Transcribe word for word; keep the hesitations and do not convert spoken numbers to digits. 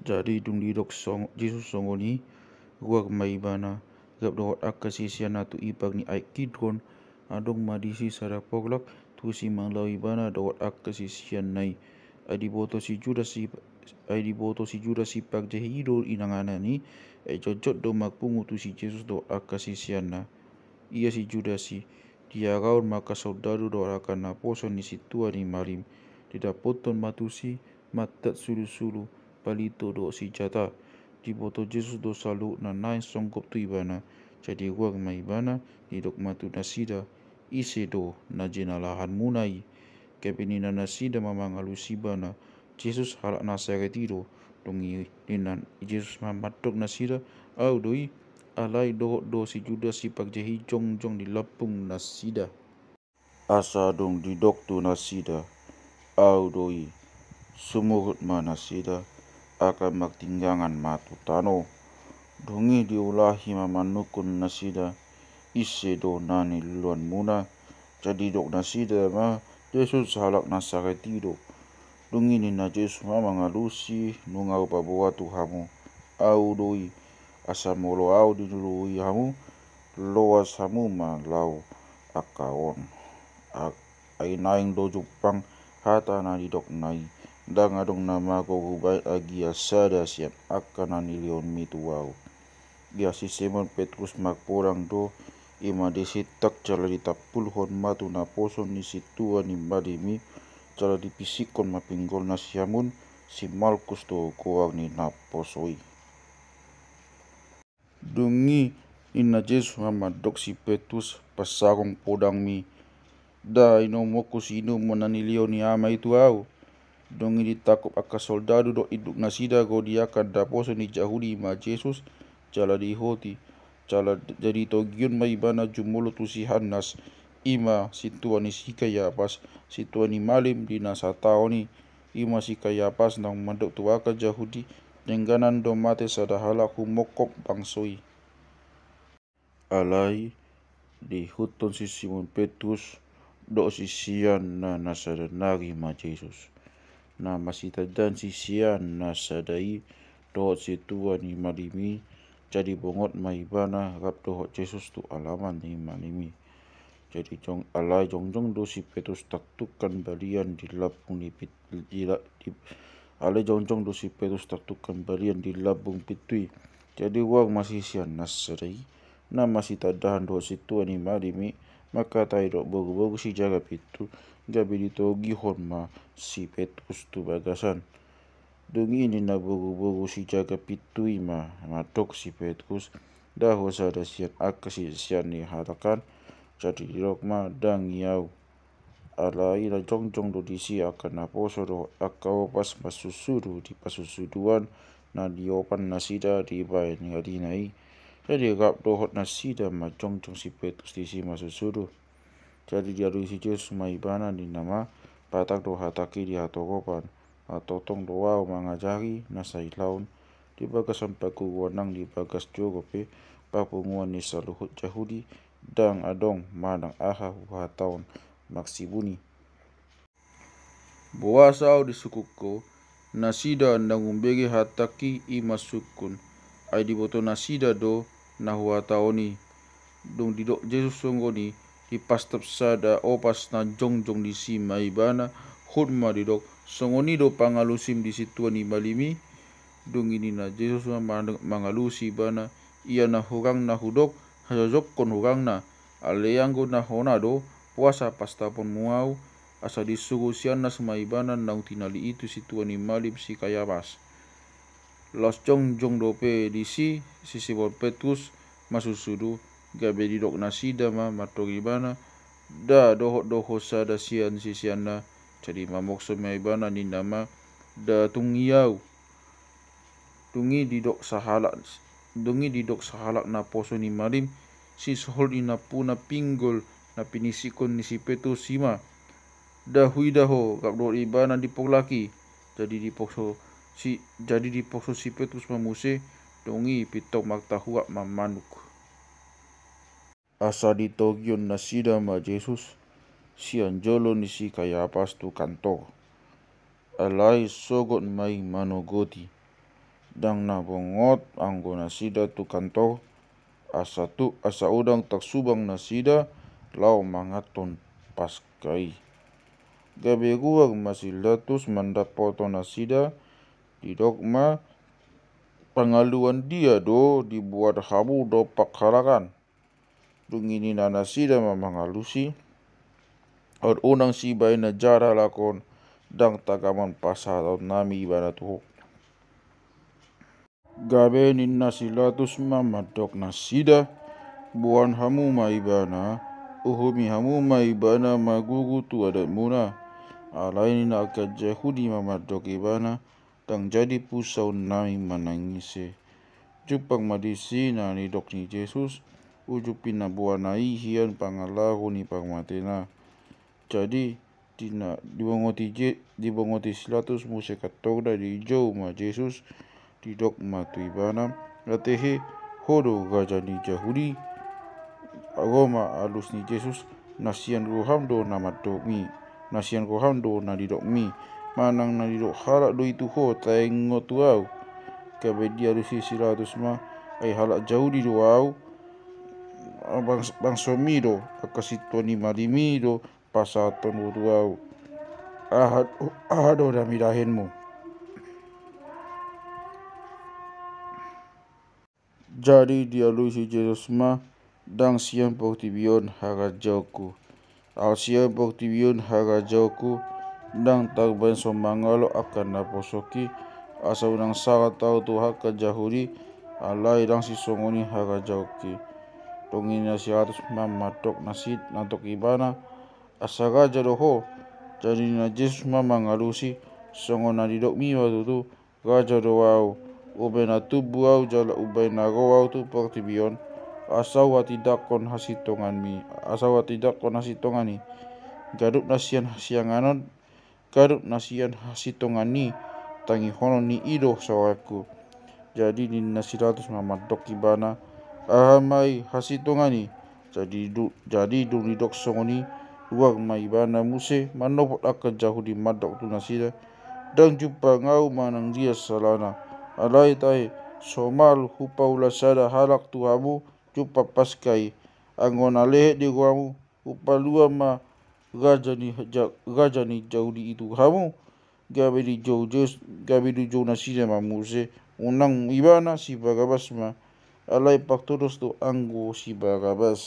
Jadi dung didok song, Jesus songon i, ruar ma ibana, rap dohot angka siseanna tu ibak ni aek Kidron. Adong ma disi sada porlak, tusi mangalo ibana dohot angka siseanna i. Ai diboto si Judas si, ai diboto si Judas si parjahili do inganan i, ai jotjot do marpungu tu si Jesus dohot angka siseanna. Ia si Judas i, diaraon ma angka soldadu dohot angka naposo ni sintua ni malim, didapothon ma tusi, mattat sulusulu, palito dohot sinjata. Diboto Jesus do saluhutna naeng songgop tu ibana. Jadi ruar ma ibana, didok ma tu nasida, ise do na jinalahanmuna i? Gabe ninna nasida ma mangalusi ibana, Jesus halak Nasaret i do. Dung i ninna Jesus ma mandok nasida, au do i. Alai dohot do si Judas si parjahili jongjong di lambung nasida. Asa dung didok tu nasida, au do i, sumurut ma nasida, angka martinggangan ma tu tano. Dung i diulahi ma manungkun nasida, ise do na niluluanmuna? Jadi didok nasida ma, Jesus halak Nasaret i do. Dung i ninna Jesus ma mangalusi, nunga hupaboa tu hamu, au do i. Asa molo au dilului hamu, loas hamu ma laho angka on. A-, ai naeng do jumpang hata na didokna i, ndang adong na mago hubaen agia sada sian angka na nilehonmi tu au. Ia si Simon Petrus marpodang do, i ma disintak jala ditampulhon ma tu naposo ni sintua ni malim i, jala dipisikkon ma pinggolna. Si Simon, si Malkus do goar ni naposo i. Dung i ninna Jesus ma mandok si Petrus, pansarong podangmi, nda inomonku siinumon na nilehon ni Ama i tu au. Dung i ditangkup angka soldadu dohot induk nasida ro di angka naposo ni Jahudi ma Jesus, jala diihoti. Jala jadi togion ma ibana jumolo tu si Hannas, i ma sintua ni si Kayapas, sintua ni malim di na sataon i. I ma si Kayapas naung mandok tu angka Jahudi, dengganan do mate sada halak humongkop bangso i. Alai diihuthon si Simon Petrus dohot siseanna na sada nari ma Jesus. Na masitandaan sisean na sada i dohot sintua ni malim i, jadi bongot ma ibana rap dohot Jesus tu alaman ni malim i. Jadi jong, alai jongjong do si Petrus tartukkan balian di lambung ni pit-, di la-, di, alai jongjong do si Petrus tartukkan balian di lambung pintu i. Jadi ruar ma sisean na sada i, na masitandaan dohot sintua ni malim i, mangkatai dohot boruboru sijaga pintu, gabe ditogihon ma si Petrus tu bagasan. Dung i ninna boruboru sijaga pintu i ma mandok si Petrus, nda ho sada sian angka sisean ni halak an. Jadi didok ma, ndang i au. Alai na jongjong do disi angka naposo dohot angka opas marsusudu di parsusuduan na diopan nasida dibaen ni arina i. Jadi rap dohot nasida ma jongjong si Petrus disi marsusudu. Jadi dialusi Jesus ma ibana, ninna ma, patar do hatangki di hatogopan. Na tongtong do au mangajari na sailaon di bagasan parguruan nang di bagas joro pe parpunguan ni saluhut Jahudi, ndang adong manang aha huhatahon marsibuni. Boasa au disungkun ho? Nasida ndang umbege hatangki i marsungkun, ai diboto nasida do na huhatahon i. Dung didok Jesus songon i, dipastap sada opas na jongjong disi ma ibana, hot ma didok, songon i do pangalusim di sintua ni malim i? Dung i ninna Jesus ma mangalusi ibana, ia na hurang na hudok, hajojokkon hurangna. Alai anggo na hona do, boasa pastaponmu au? Asa disuru si Annas ma ibana naung tinali i tu sintua ni malim si Kayapas. Laos jongjong dope disi si Simon Petrus marsusudu, gabe didok nasida ma mandok ibana, nda dohot do ho sada sian siseanna. Jadi mamorso ma ibana, ninna ma, nda tung i au. Dung i didok sahalak, dung i didok sahalak naposo ni malim, sisohol ni nampuna pinggol na pinisikkon ni si Petrus i ma, nda huida ho rap dohot ibana di porlak i. Jadi diporso si, jadi diporso si Petrus ma muse, dung i pintor martahuak ma manuk. Asa ditogion nasida ma Jesus sian jolo ni si Kayapas tu kantor. Alai sogot ma i manogoti. ndang na bongot anggo nasida tu kantor, asa tu, asa unang tarsubang nasida laho manganhon Paska i. Gabe ruar ma si Latus mandapothon nasida, didok ma, "Pangaluan dia do dibuat hamu dompak halak an?" Dung i ninna nasida ma mangalusi, "On unang sibahen na jala halak on, ndang tagamon pasahatonnami ibana tu ho." Gabe ninna si Latus ma mandok nasida, "Boan hamu ma ibana, uhomi hamu ma ibana marguru tu adatmuna." Alai ninna angka Jahudi ma mandok ibana, "Ndang jadi pusaonnami manang ise." Jumpang ma disi na nidok ni Jesus, uju pinaboana i hian pangalaho ni parmatena. Jadi, dina-, dibongoti Je-, dibongoti si Latus muse kantorna, dijou ma Jesus, didok ma tu ibana, "Atehe, ho do raja ni Jahudi?" Ro ma alus ni Jesus, "Na sian roham do na mandok i, na sian roham do na nidokmi, manang na nidok halak do i tu ho taingot tu ahu?" Gabe dialusi si Latus ma, "Ai halak Jahudi do ahu, bangs-, bangsomi do, angka sintua ni malimi do pasahathonmu tu ahu. Aha, aha do na nidahenmu?" Jadi dialusi Jesus ma, "Ndang sian portibi on harajaonku. Aut sian portibi on harajaonku, ndang tarbahen so mangalo angka naposongki, asa unang sahat ahu tu angka Jahudi, alai ndang sisongon i harajaonki." Dung i ninna si Latus ma mandok na si-, mandok ibana, "Asa raja do ho?" Jadi ninna Jesus ma mangalusi, "Songon na nidokmi ma tutu, raja do ahu. Umbahen na tumbu ahu jala umbahen na ro ahu tu portibi on, asa huhatindanghon hasintonganmi, asa huhatindanghon hasintongan i. Ganup na sian hasiangan on, ganup na sian hasintongan i, tangihonon ni i do saoranku." Jadi ninna si Latus ma mandok ibana, "Aha ma i hasintongan i?" Jadi du-, jadi dung didok songon i, ruar ma ibana muse manopot angka Jahudi, mandok tu nasida, "Ndang jumpang ahu manang dia salana. Alai tahe, somal hupaula sada halak tu hamu jumpang Paska i. Anggo na lehet di rohamu, hupalua ma raja ni Ja-, raja ni Jahudi i tu hamu." Gabe dijou Jesus, gabe dijou nasida ma muse, "Unang ibana, si Barabas ma." Alai partodos do anggo si Barabas.